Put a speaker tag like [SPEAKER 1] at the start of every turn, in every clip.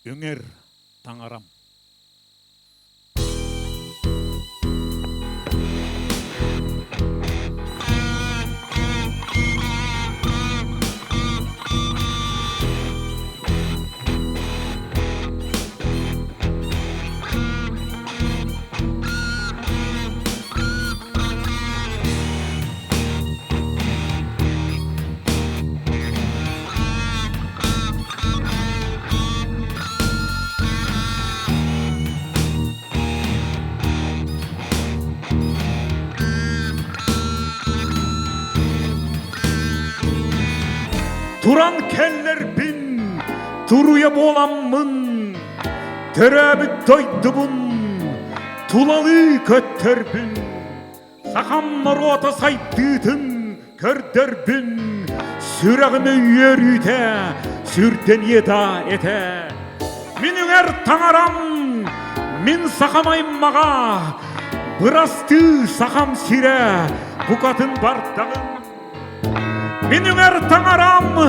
[SPEAKER 1] Үҥэр таҥарам. Туран кэллэрбин, туруйа буоламмын, төрөөбүт дойдубун тулалыы көттөрбүн. Сахам норуота сайдыытын көрдөрбүн, сүрэҕим үөрүүтэ сүрдэниэ да этэ. Мин үҥэр таҥарам, мин сахам аймаҕа, бырастыы сахам сирэ букатын бардаҕын. Мин үҥэр таҥарам,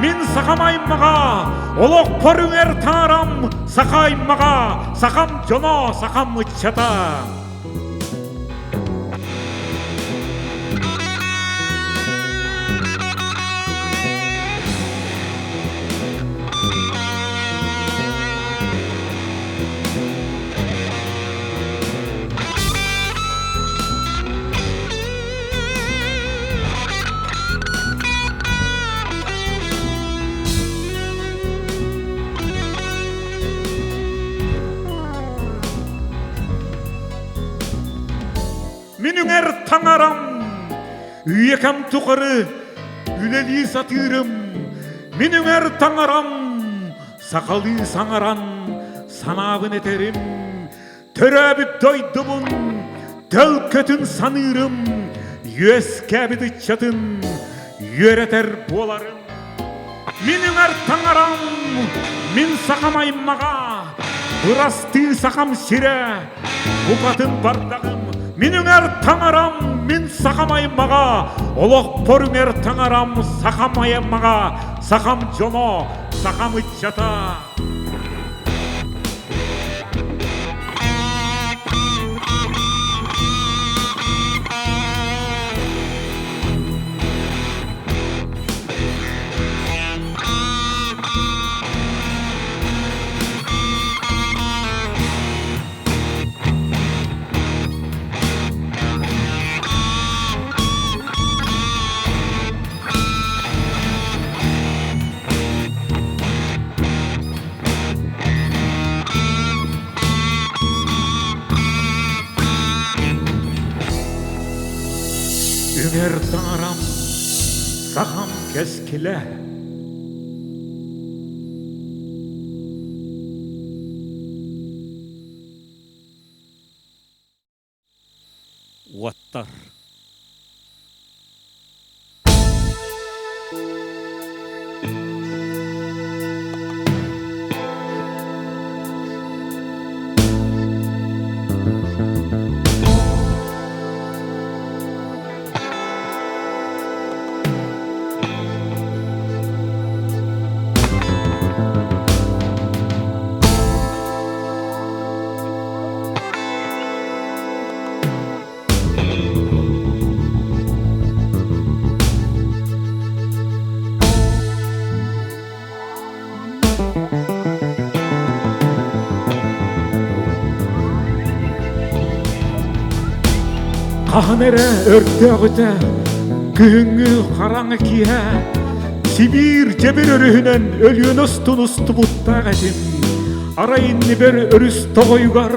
[SPEAKER 1] мин сахам аймаҕа, олохпор үҥэр таҥарам, саха аймаҕа, сахам дьоно, сахам ыччата. Мин үҥэр таҥарам, үйэкэм тухары үлэлии сатыырым. Мин үҥэр таҥарам, сахалыы саҥаран санаабын этэрим. Төрөөбүт дойдубун төлкөтүн саныырым, үөскээбит ыччатын үөрэтэр буоларым. Мин үҥэр таҥарам, мин сахам аймаҕа, бырастыы сахам сирэ, букатын бардаҕым. Мин үҥэр таҥарам, мин сахам аймаҕа, олохпор үҥэр таҥарам, сахам аймаҕа, сахам дьоно, сахам ыччата. Үҥэр таҥарам, сахам кэскилэ. Уоттар. Хаһан эрэ өрдөөҕүтэ күһүҥҥү хараҥа киэһэ Сибиир дьэбир өрүһүнэн Өлүөнэ устун устубуттаах этим. Арай иннибэр өрүс тоҕойугар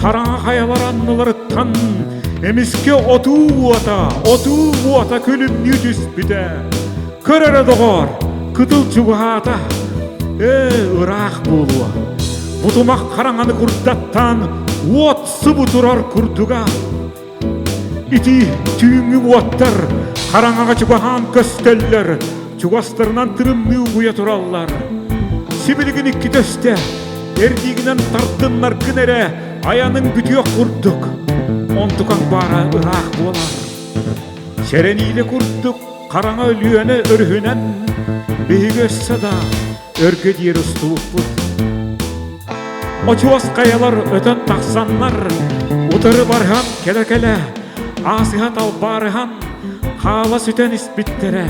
[SPEAKER 1] хараҥа хайалар анныларыттан эмискэ отуу уота, отуу уота күлүмнүү түспүтэ. Көр эрэ доҕоор, кытыл чугаһаата. Ээ, ыраах буолуо. Бутумах хараҥаны курдаттаан уот субу турар курдуга. Ити түүҥҥү уоттар хараҥаҕа чугаһаан көстөллөр, чугастарынан тырымныы угуйа тураллар. Сибилигин иккитэ өстө, эрдиигинэн тартыннаргын эрэ айаныҥ бүтүөх курдук. Онтукаҥ баара ыраах буолар. Сэрэниилэ курдук хараҥа Өлүөнэ өрүһүнэн биһиги өссө да өргө диэри устубуппут. Очуос хайалар өтөн тахсаннар, утары барыһан кэлэ-кэлэ, аасыһа талбаарыһан, хаала сүтэн испиттэрэ.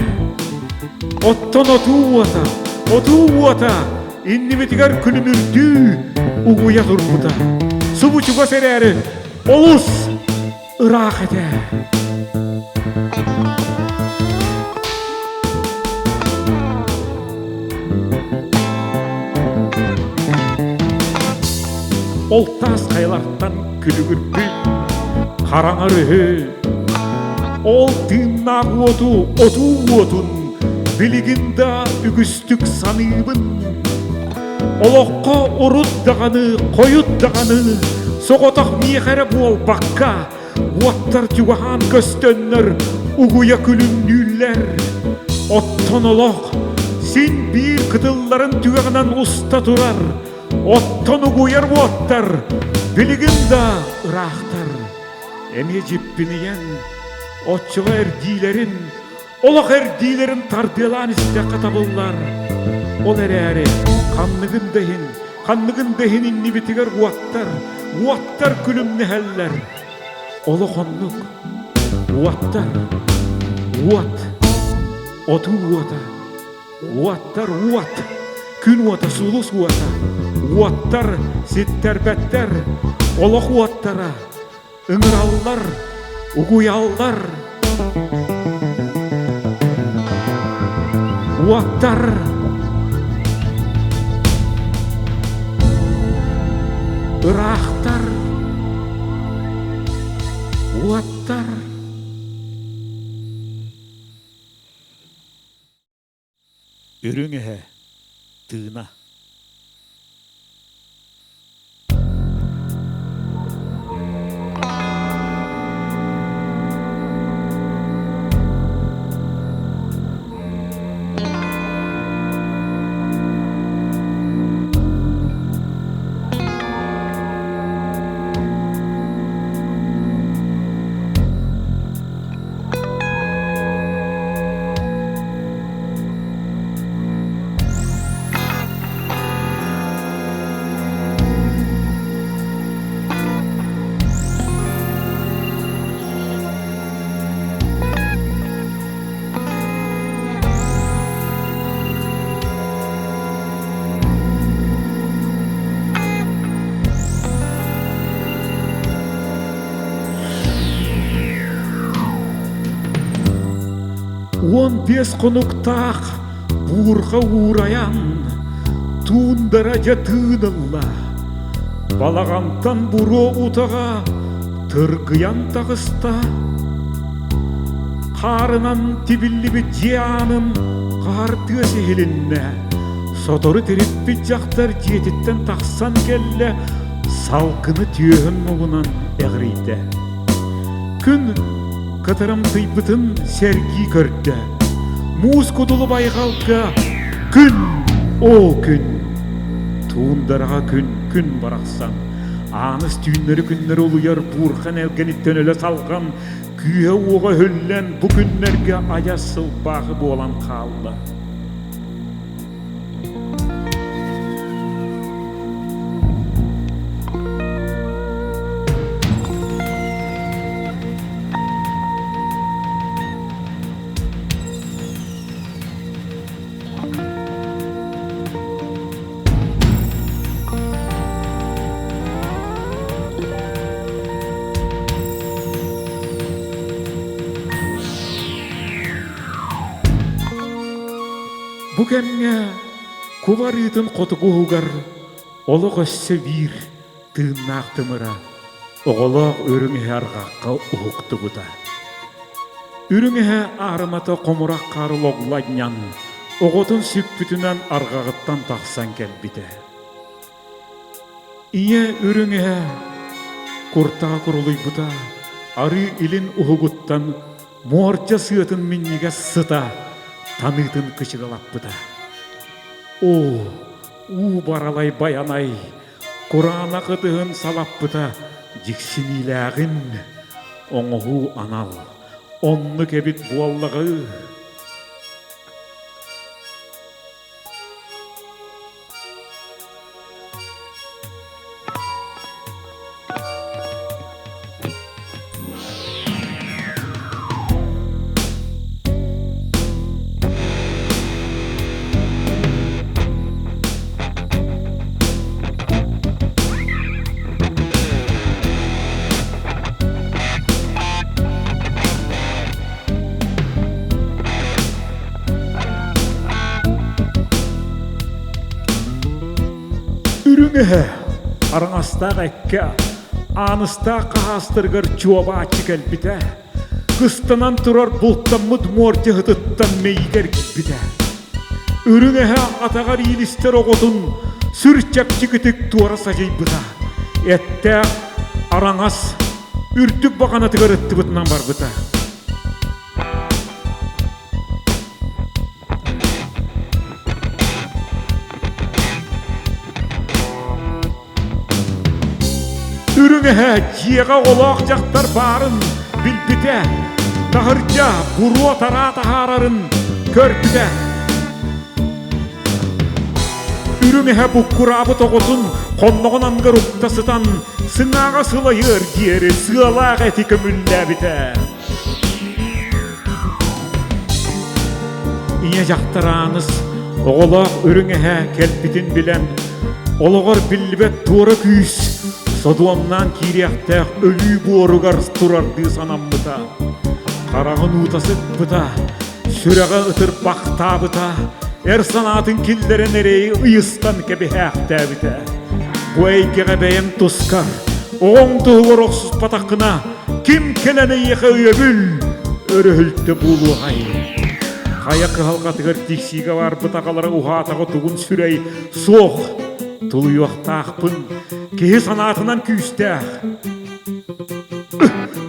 [SPEAKER 1] Оттон отуу уота, отуу уота иннибитигэр күлүмүрдүү угуйа турбута. Субу чугас эрээри олус ыраах этэ. Ол таас хайалартан күлүгүрбүт хараҥа өрүһү, ол тыыннаах уоту, отуу уотун билигин да үгүстүк саныыбын. Олоххо урут даҕаны, хойут даҕаны соҕотох миэхэ эрэ буолбакка, уоттар чугаһаан көстөннөр угуйа күлүмнүүллэр. Оттон олох син биир кытылларын түгэҕинэн уста турар, оттон угуйар уоттар билигин да ыраахтар. Эмиэ дьиппинийэн, оччоҕо эрдиилэрин Олох эрдиилэрин тардыалаан истэххэ табыллар. Ол эрээри ханныгын да иһин, ханныгын да иһин иннибитигэр уоттар, уоттар күлүмнэһэллэр. Олох оннук. Уоттар, уот, отуу уота, уоттар уот, күн уота, сулус уота, уоттар ситтэрбэттэр, олох уоттара, ыҥыраллар, угуйаллар. Уоттар ыраахтар, уоттар. Үрүҥ эһэ тыына 15 хонуктаах буурҕа уурайан, туундара дьэ тыынылла. Балаҕантан буруо утаҕа тыргыйан таҕыста. Хаарынан тибиллибит дьиэ аанын хаар тыас иһилиннэ. Сотору тириппит дьахтар дьиэтиттэн тахсан кэллэ, салгыны түөһүн муҥунан эҕирийдэ. Күн кытарымтыйбытын сэргии көрдө. Муус кудулу байҕалга күн, оо күн! Туундараҕа күн, күн барахсан. Ааныс түүннэри-күннэри улуйар буурхан элгэниттэн өлө салҕан, күүһэ-уоҕа өһүллэн бу күннэргэ айас сылбаахы буолан хаалла. Бу кэмҥэ кубарыытын хотугу уһугар олох өссө биир тыыннаах тымыра оҕолоох үрүҥ эһэ арҕахха уһуктубута. Үрүҥ эһэ аарымата хомурах хаары логланньан, оҕотун сүкпүтүнэн арҕаҕыттан тахсан кэлбитэ. Ийэ үрүҥ эһэ куртаҕа курулуйбута, арыы илин уһугуттан муордьа сыатын минньигэс сыта таныытын кычыгалаппыта. Оо, уу баралай байанай, кураанах ытыһын салаппыта дьиксиниилээҕин оҥоһуу анал, оннук эбит буоллаҕы. Үрүҥ эһэ араҥастаах эккэ ааныстаах хаһаастарыгар чуобааччы кэлбитэ, кыстанан турар бултаммыт муордьаһытыттан мэйиитэ эргийбитэ. Үрүҥ эһэ атаҕар иилистэр оҕотун сүр чэпчэкитик туора садьыйбыта, эттээх араҥас үрдүк баҕанатыгар ыттыбытынан барбыта. Үрүҥ эһэ дьиэҕэ оҕолоох дьахтар баарын билбитэ, таһырдьа буруо-тараа таһаарарын көрбүтэ. Үрүҥ эһэ буккураабыт оҕотун хонноҕун анныгар укта сытан, сыҥааҕа сылайыар диэри сыалаах эти көмүллээбитэ. Ийэ дьахтар Ааныс оҕолоох үрүҥ эһэ кэлбитин билэн, олоҕор биллибэт туора күүс содуомнаан киириэхтээх өлүү буоругар турардыы санаммыта. Хараҕын уута сыппыта, сүрэҕэ ытырбахтаабыта, эр санаатын киллэрэн эрэйи ыйыстан кэбиһээхтээбитэ. Бу эйгэҕэ бэйэҥ тускар, оҕоҥ туһугар охсуспатаххына, Ким кэлэн эйиэхэ өйөбүл, өрөһүлтэ буолуоҕай? Хайа кыһалҕатыгар тиксиигэ барбыт аҕалара уһаатаҕа тугун сүрэй суох. Тулуйуохтаахпын, киһи санаатынан күүстээх.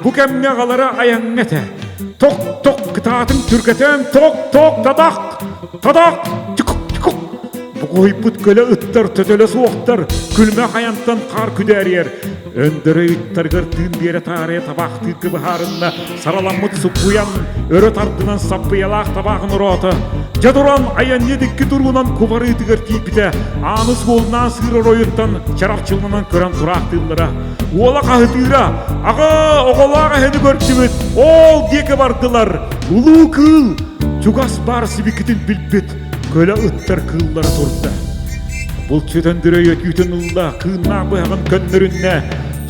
[SPEAKER 1] Бу кэмҥэ аҕалара айаҥҥа этэ. Ток-ток кытаатын түргэтэн, ток-ток тадах, тадах, тикук-тикук. Бугуһуйбут көлө ыттар төтөлө суохтар, күлмэх айантан хаар күдээрийэр. Өндөрөй ыттарыгар тыын биэрэ таарыйа табаахтыырга быһаарынна, сараламмыт суккуйан, өрө тардынан саппыйалаах табааҕын ороото. Дьэ туран айанньыт икки туруунан кубарыытыгар тиийбитэ, ааныс уолунаан сыыр оройуттан чарапчыланан көрөн тураахтыыллара. Уола хаһытыыра, «Аҕа, оҕолоох эһэни көрдүбүт, ол диэки бардылар, улуу кыыл!» Чугас баар сибикитин билбит, көлө ыттар кыыллара турда. Булчут Өндөрөй өтүүтүн ылла, кыыннаах быһаҕын көннөрүннэ,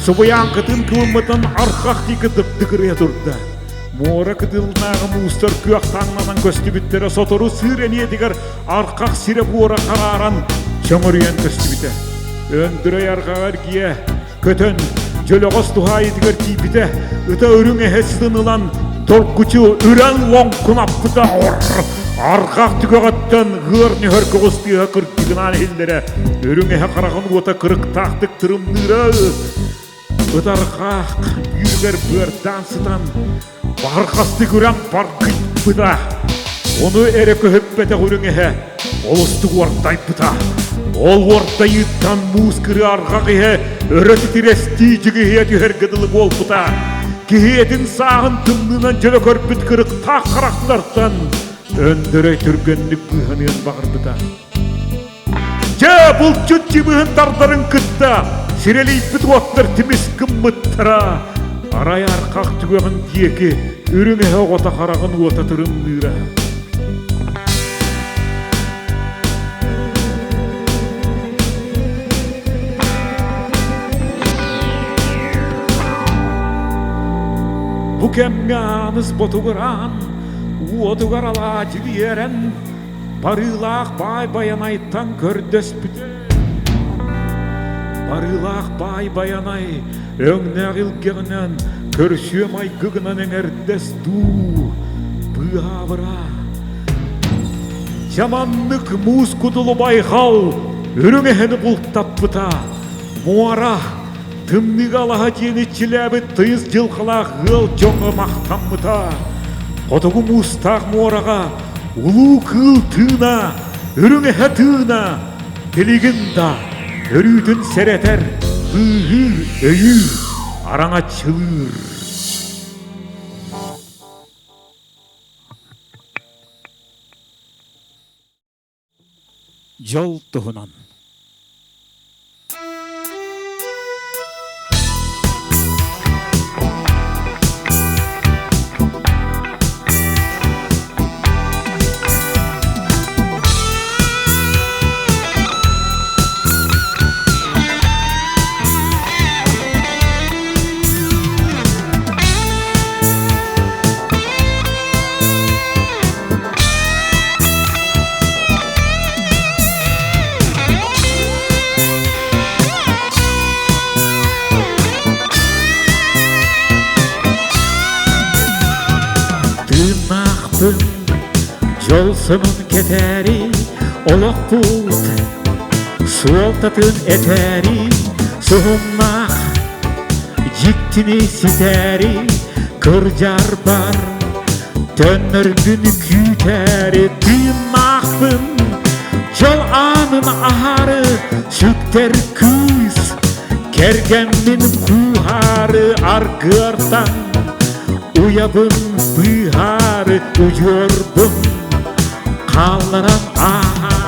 [SPEAKER 1] субуйааҥкытын кылыммытын архах диэки дыптыгырыйа турда. Муора кытылынааҕы муустар күөх таҥнанан көстүбүттэрэ сотору сыыр эниэтигэр архах сирэ-буора харааран чөҥөрүйэн көстүбүтэ. Өндөрөй арҕаҕа эргийэ көтөн дьөлөҕөс туһаайытыгар тиийбитэ, ыта үрүҥ эһэ сытын ылан торгучу үрэн лоҥкунаппыта. Арҕах түгэҕиттэн ыар нүһэр көҕүс тыаһа кырдьыгынаан иһиллэрэ, үрүҥ эһэ хараҕын уота кырыктаахтык тырымныыра. Ытарҕаах бүүрүгэр быардаан сытан Барҕастык үрэн баргыйбыта, ону эрэ көһүппэтэх үрүҥ эһэ олустук уордайбыта. Ол уордайыыттан муус кырыы арҕах иһэ өрө титирэстии дьигиһийэ түһэргэ дылы буолбута. Киһи этин сааһын тымныынан дьөлө көрбүт кырыктаах харахтартан Өндөрөй түргэнник быыһаныан баҕарбыта. Дьэ, булчут чыбыһын тардарын кытта сирэлийбит уоттар тимис гыммыттара. Арай архах түгэҕин диэки үрүҥ эһэ оҕото хараҕын уота тырымныыра. Бу кэмҥэ Ааныс ботугураан, уотугар алаадьы биэрэн, Барыылаах баай Байанайтан көрдөспүтэ. Барыылаах баай Байанай өҥнөөх илгэҕинэн көрсүө майгыгынан эҥэрдэс дуу, быыһаабыра. Дьэ маннык муус кутулу байҕал үрүҥ эһэни бултаппыта. Муора тымныыга алаһа диэн иччилээбит тыйыс дьылҕалаах ыал дьоҥҥо махтаммыта. Хотугу муустаах муораҕа Улуу кыыл тыына, үрүҥ эһэ тыына билигин да өрүүтүн сэрэтэр, быыһыыр, өйүүр, араҥаччылыыр. Дьол туһунан Дьол сонун кэтээри, олохпут суолтатын этээри, суһумнаах дьиктини ситээри, кырдьарбар төннөрбүн күүтээри тыыннаахпын, дьол аанын аһаары сүктэр кыыс, кэргэммин кууһаары аргыартан уйабын быыһаары удьуорбун хаалларан ааһаары.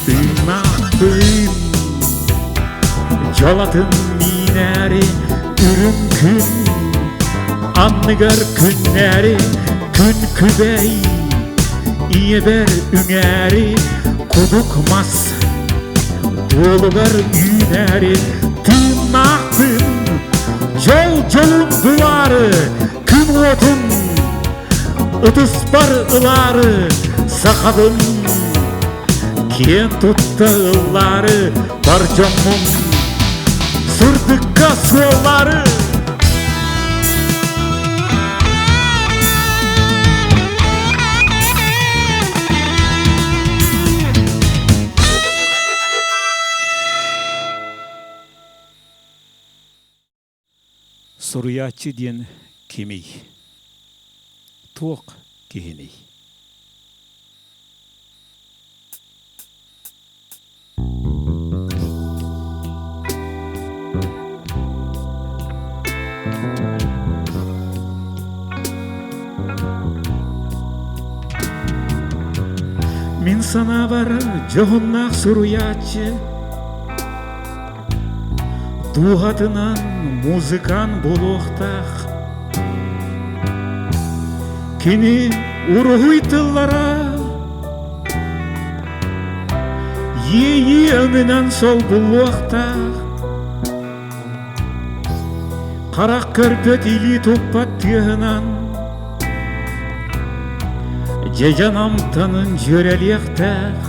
[SPEAKER 1] Тыыннаахтыын дьолатын миинээри үрүҥ күн анныгар күннээри күн күбэй ийэбэр үҥээри кудук мас дуолугар үүнээри тыыннаахпын дьол дьолун булаары күн уотун ытыспар ылаары сахабын киэн тутта ыллаары бар дьоммун сырдыкка суоллаары. Суруйааччы диэн кимий? Туох киһиний? Мин санаабар дьоһуннаах суруйааччы Дууһатынан музыкант буолуохтаах. Кини уруһуй тыллара иэйии өҥүнэн солбуллуохтаах. Харах көрбөт илии туппат тыаһынан дьэдьэн амтанын дьүөрэлиэхтээх.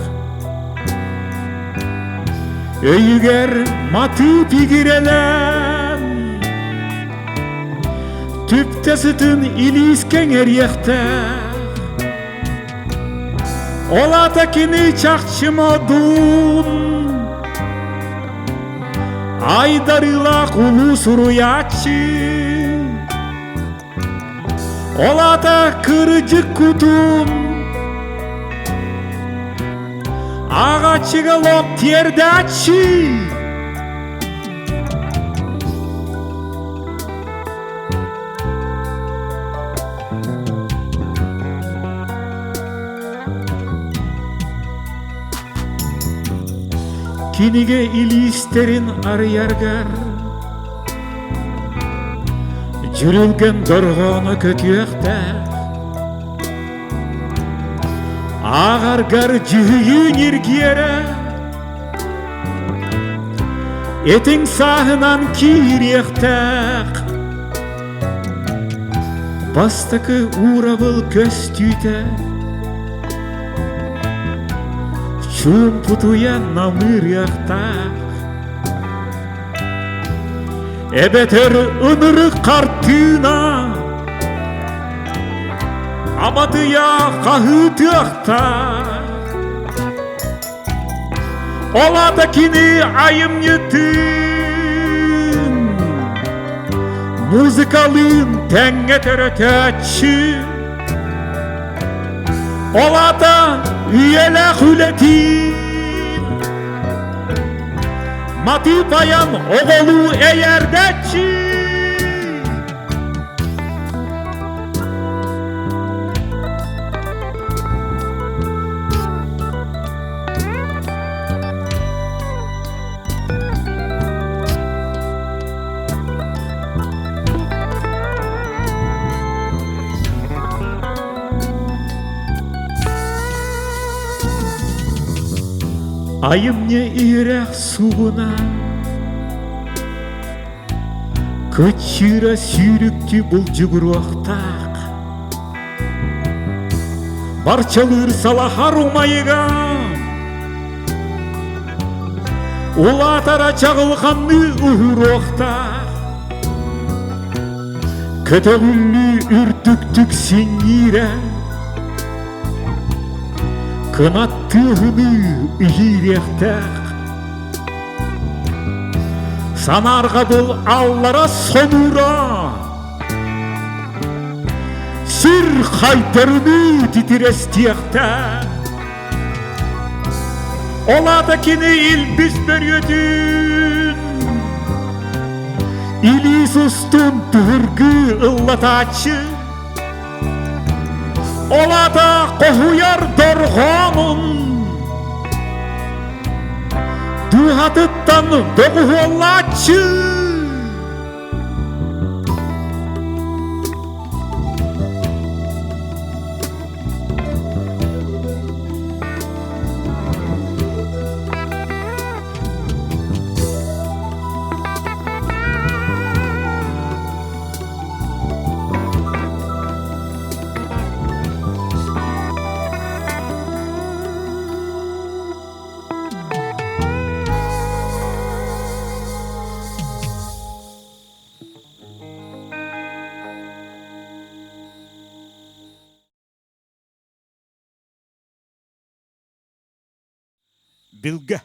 [SPEAKER 1] Өйүгэр матыып игирэлээн Түптэ сытын илиис кэҥэриэхтээх. Ол аата кини чахчы модун Айдарыылаах улуу суруйааччы. Ол аата кырдьык кутун Ааҕааччыга лоп тиэрдээччи. Кинигэ илиистэрин арыйаргар Дьүрүлгэн дорҕооно көтүөхтээх Ааҕаргар дьүһүйүү ньиргиэрэ Этиҥ сааһынан киириэхтээх Бастакы уурабыл көстүүтэ Чуумпутуйа намыырыахтаах Эбэтэр ынырык хартыына Аматыйа хаһыытыахтаах Ол аата кини айымньытын Музыкалыын тэҥҥэ төрөтөөччү Ол аата үйэлээх үлэтин Матыып айан оҕолуу эйээрдээччи. Айымньы иһирэх суугуна Кыччыыра сүүрүктүү булдьугуруохтаах Барчалыыр салаһар умайыга Улаатара чаҕылханныы уһуруохтаах Көтөҕүллүү үрдүктүк синньиирэ Кынат тыаһыныы иһиириэхтээх Санаарҕабыл аллара сонуура Сир хайдарыныы титирэстиэхтээх Ол аата кини илбис бөрүөтүн Илии сустун тыһыргыы ыллатааччы Ол аата хоһуйар дорҕоонун Дууһатыттан доҕуһуоллааччы Билгэ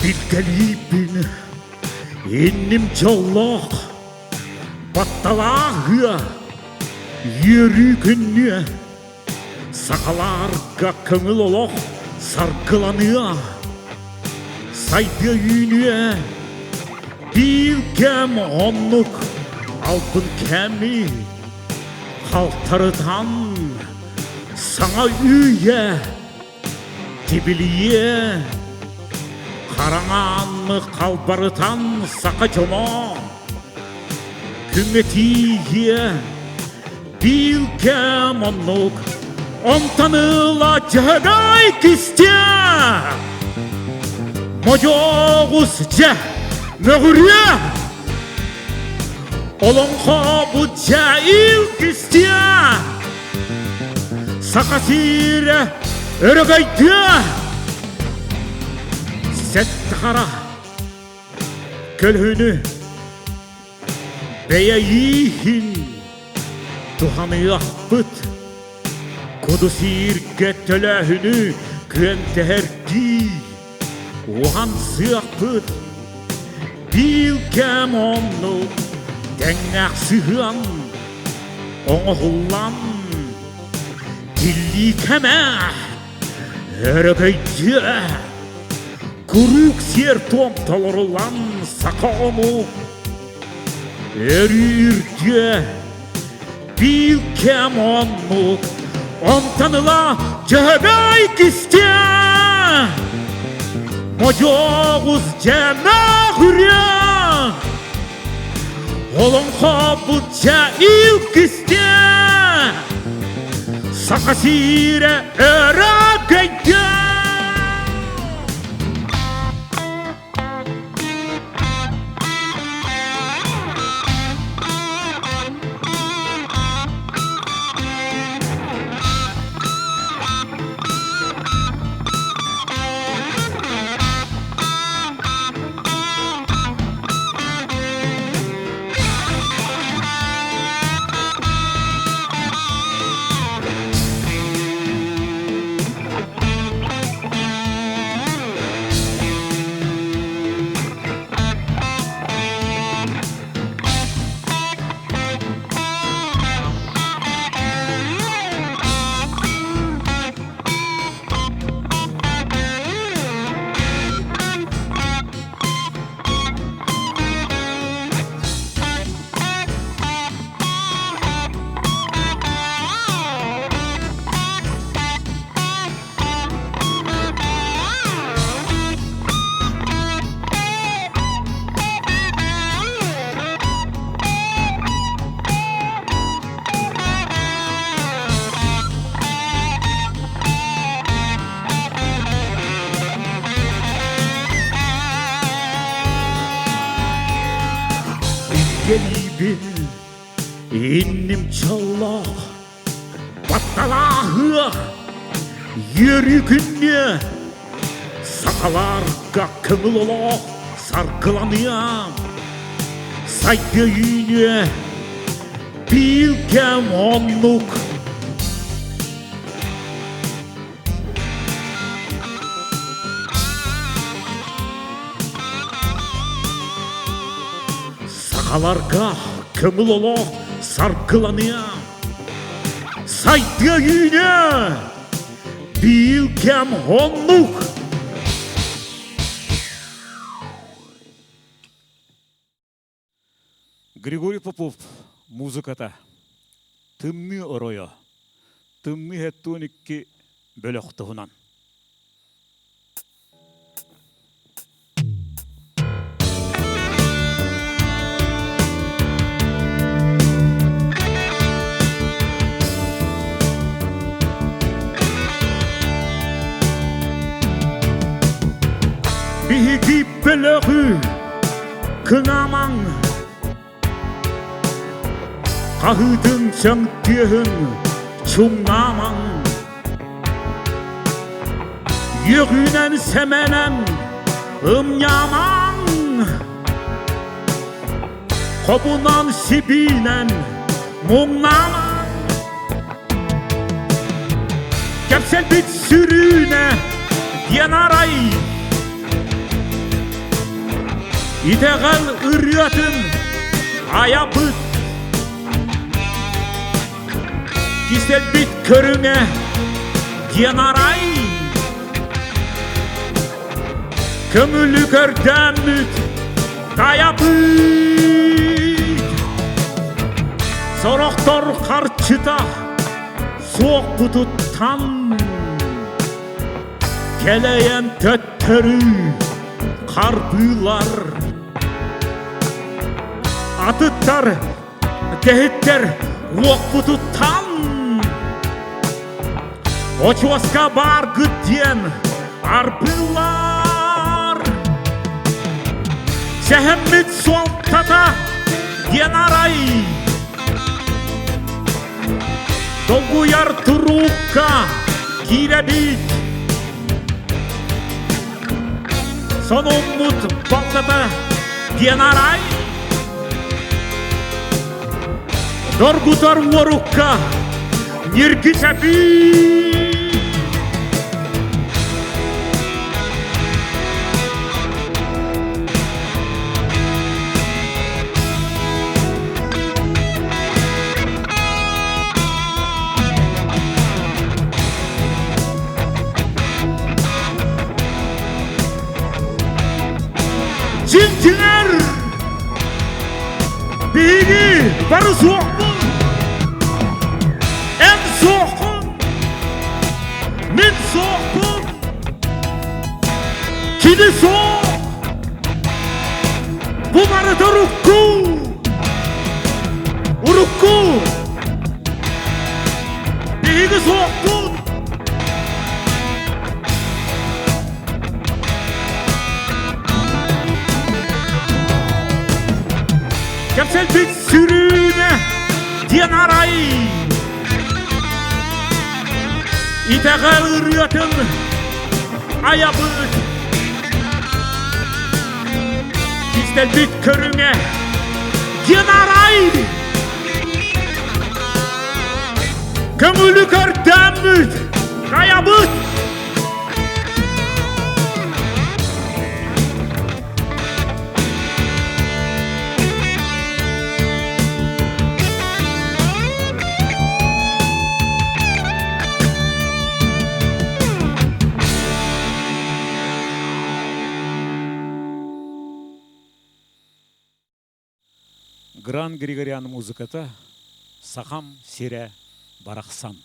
[SPEAKER 1] Билгэлиибин инним дьоллоох батталаах ыа үөрүү күннүө Сахаларга көҥүл олох саргыланыа, сайдыа үүнүө, биир кэм оннук албын кэми халтарытан саҥа үйэ тибилийиэ, хараҥаанны халбарытан саха дьоно күҥҥэ тиийиэ. Биир кэм оннук, онтон ыла дьаһагай кистиэ. Модьоҕус дьэ, мөҕүрүө. Олоҥхобут дьэ ил кистиэ. Саха сирэ өрөгөйдүө. Сэттэ хара көлүнү Бэйэ ииһин туһаныахпыт, куду сииргэ төлөөһүнү күөнтэһэрдии уһансыахпыт. Биир кэм оннук тэҥнээх сыһыан оҥоһуллан тиллии кэмэ өрөгөйдүө. Куруук сиэр-туом толоруллан саха омук Өрүүрдүө биир кэм оннук, онтон ыла дьөһөгөй кистиэ. Модьоҕус дьэмэх үрүө, олоҥхобут дьэ ил кистиэ. Саха сирэ өрөгөйдүө. Эрэнэбин инним дьоллоох, батталааһыах, үөрүү күннүө, сахаларга көҥүл олох саргыланыам, сайдыа үүнүө, биир кэм оннук. Сахаларга көҥүл олох саргыланыа, сайдыа үүнүө, биир кэм оннук.
[SPEAKER 2] Григорий Попов музыката Тымныы оройо Тымныы 72 бөлөх туһунан.
[SPEAKER 1] Биһиги бөлөҕү кыҥаамаҥ, хаһыытын сөҥ тыаһын чуҥнаамаҥ. Үөҕүүнэн сэмэнэн ымньаамаҥ, хобунан сибиинэн муҥнаамаҥ. Кэпсэлбит сүрүүнэ диэн арай Итэҕэл ырыатын айабыт Кисэлбит көрүҥэ диэн арай Көҥүлү көрдөммүт тайабыт Сорохтор харчыта суохпутуттан Кэлэйэн төттөрү харбыылар Атыттар кэһиттэр уоппутуттан Очуоска бааргыт диэн арбыылар Сэһэммит суолтата диэн арай Долгуйар туруукка киирэбит Сонуммут балтата диэн арай Доргутар уорукка ньиргитэбит Дьиҥ-дьиҥэр биһиги бары суохпут! Эн суоххун! Мин суохпун! Кини суох! Бу барыта урукку! Урукку! Биһиги суохпут! Кэпсэлбит сүрүүнэ диэн арай Итэҕэл ырыатын айабыт Кистэлбит көрүҥэ диэн арай Көҥүлү көрдөммүт хайабыт
[SPEAKER 2] Гран Григорян музыката Сахам сирэ барахсан.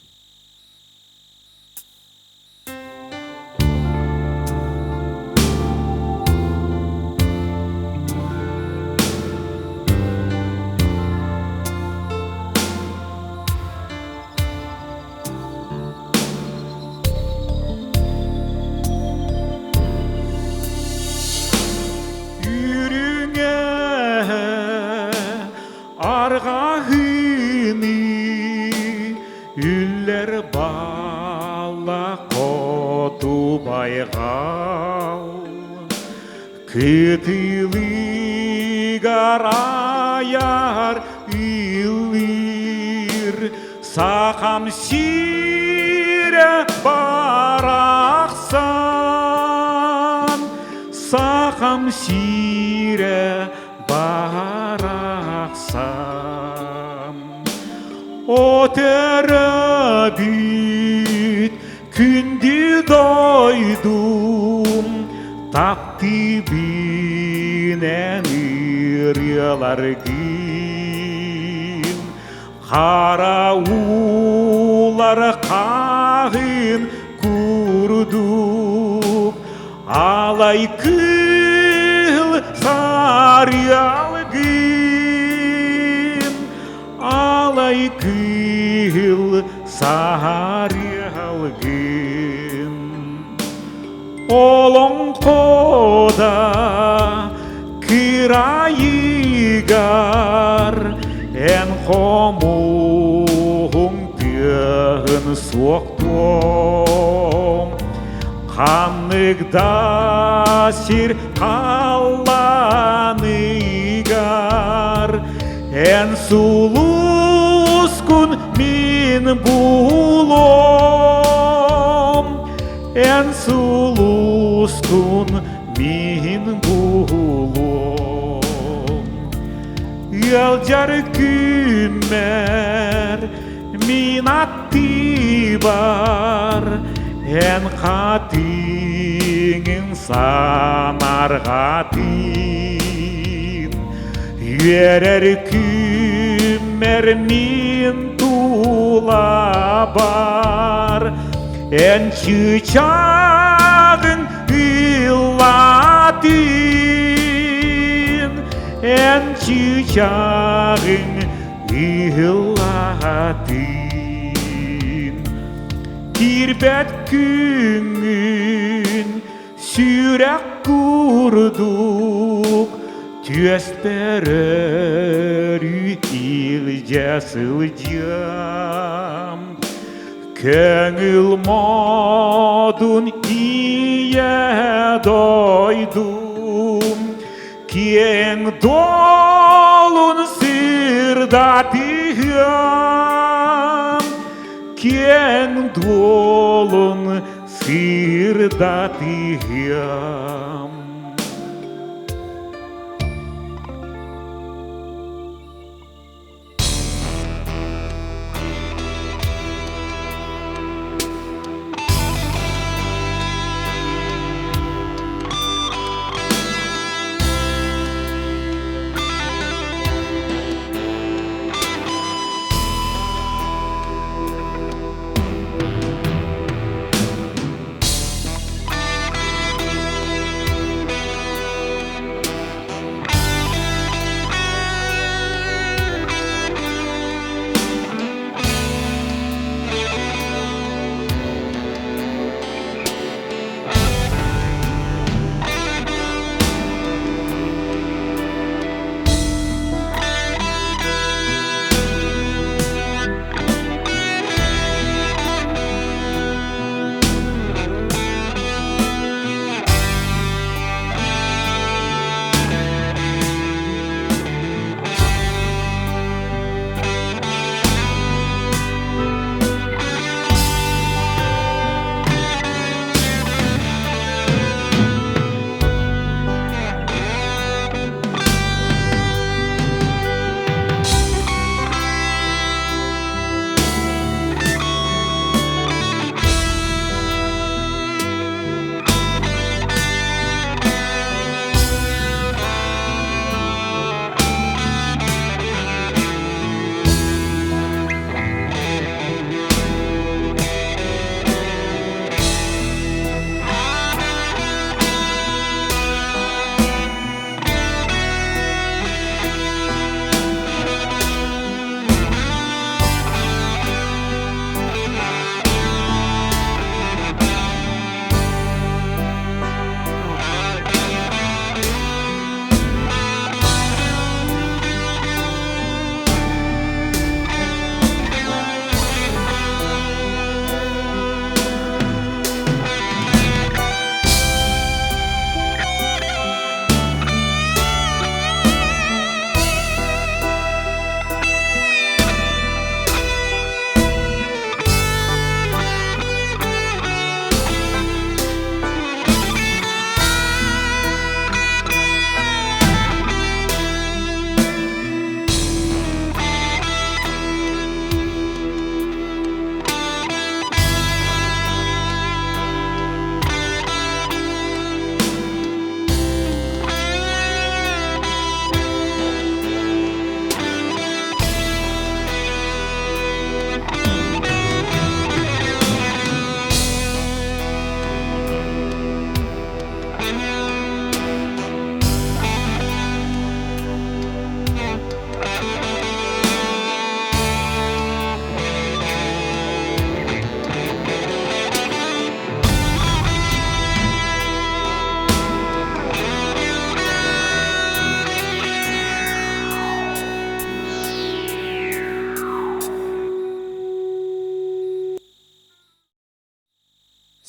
[SPEAKER 1] Үрүҥэ Хаалла хоту байҕал Кытылыгар айар ыллыыр Сахам сирэ барахсан Сахам сирэ барахсан Өтөрөбүт күндү дойдум таптыыбын эн ырыаларгын хара уулар хаһын курдук алай кыыл сарыалгын Алай кыыл саһарыалгын Олоҥхода кырайыгар эн хомуһуҥ тыаһын суохтуом Ханнык да сир халлааныгар Эн сулускун мин булуом, Эн сулускун мин булуом. Ыалдьар күммэр мин аттыбар, Эн хатыҥын санарҕатын. Үөрэр күммэр мин тулабар Эн чыычааҕыҥ ыллаатын Эн чыычааҕыҥ ыллаатын Киирбэт күҥҥүн Сүрэх курдук түөспэр өрүү илдьэ сылдьыам. Көҥүл модун ийэ дойдум киэҥ дуолун сырдатыам, киэҥ дуолун сырдатыам.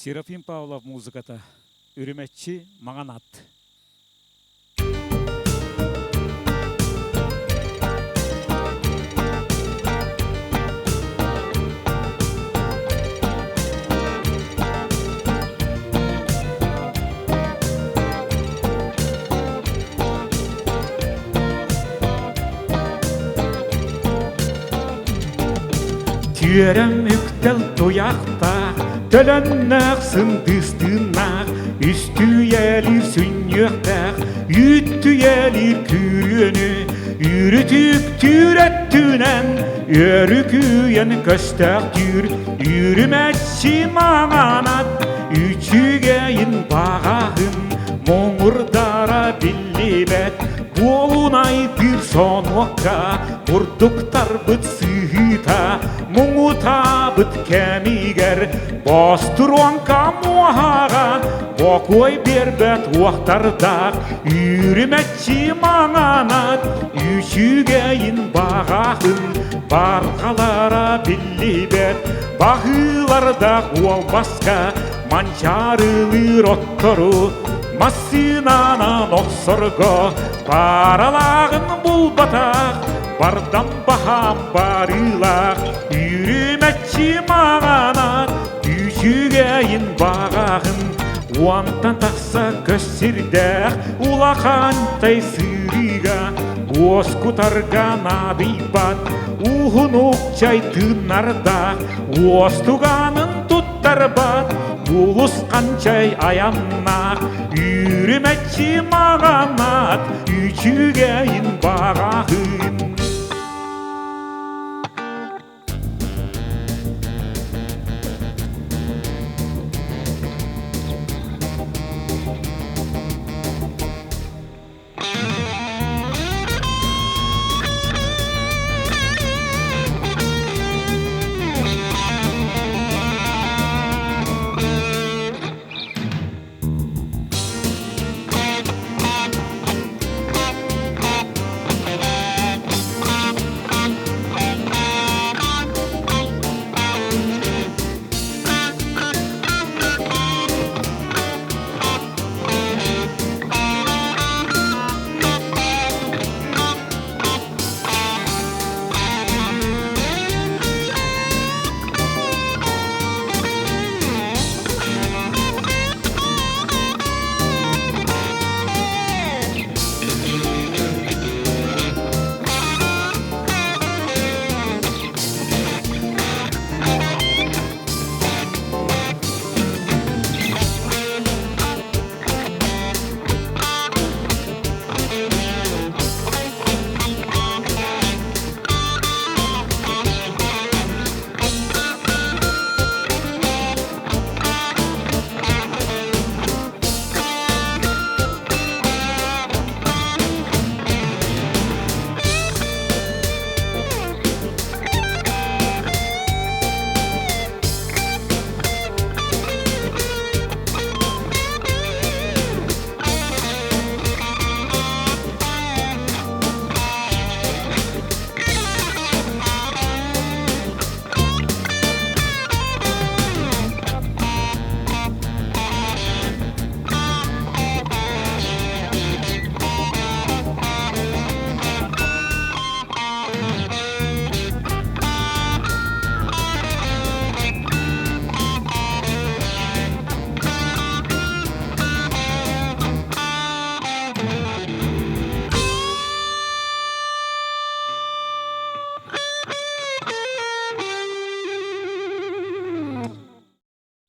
[SPEAKER 2] Серафим Павлов музыката Үрүмэччи маҥан ат.
[SPEAKER 1] Түөрэм үктэл туйахтаах, төлөннөөх сындыыстыыннаах, үстүйэлиир сүнньүөхтээх, үүттүйэлиир күүрүөнү, үүрүтүктүүр өттүнэн, өрүкүйэн көстөөх түүр, үүрүмэччи маҥанат, үчүгэйин баҕаһын, муҥурдара биллибэт, буолунайдыыр сонуокка, бурдуктарбыт сыһыыта, муҥутаабыт кэмигэр Бостуруоҥка муоһаҕа бокуой биэрбэт уохтардаах үүрүмэччи маҥанат үчүгэйин баҕаһын барҕалара биллибэт баһыылардаах уолбаска манчаарылыыр оттору массыынанан охсорго пааралааҕын булбатах бардам баһаам барыылаах үүрүмэччи маҥанат үчүгэйин баҕаҕын уонтан тахса көс сирдээх улахантай сыырыыга уоскутарга наадыйбат уһунук чай тыыннардаах уостуганын туттарбат улус ханчай айаннаах үүрүмэччи маҕанат үчүгэйин баҕаһын.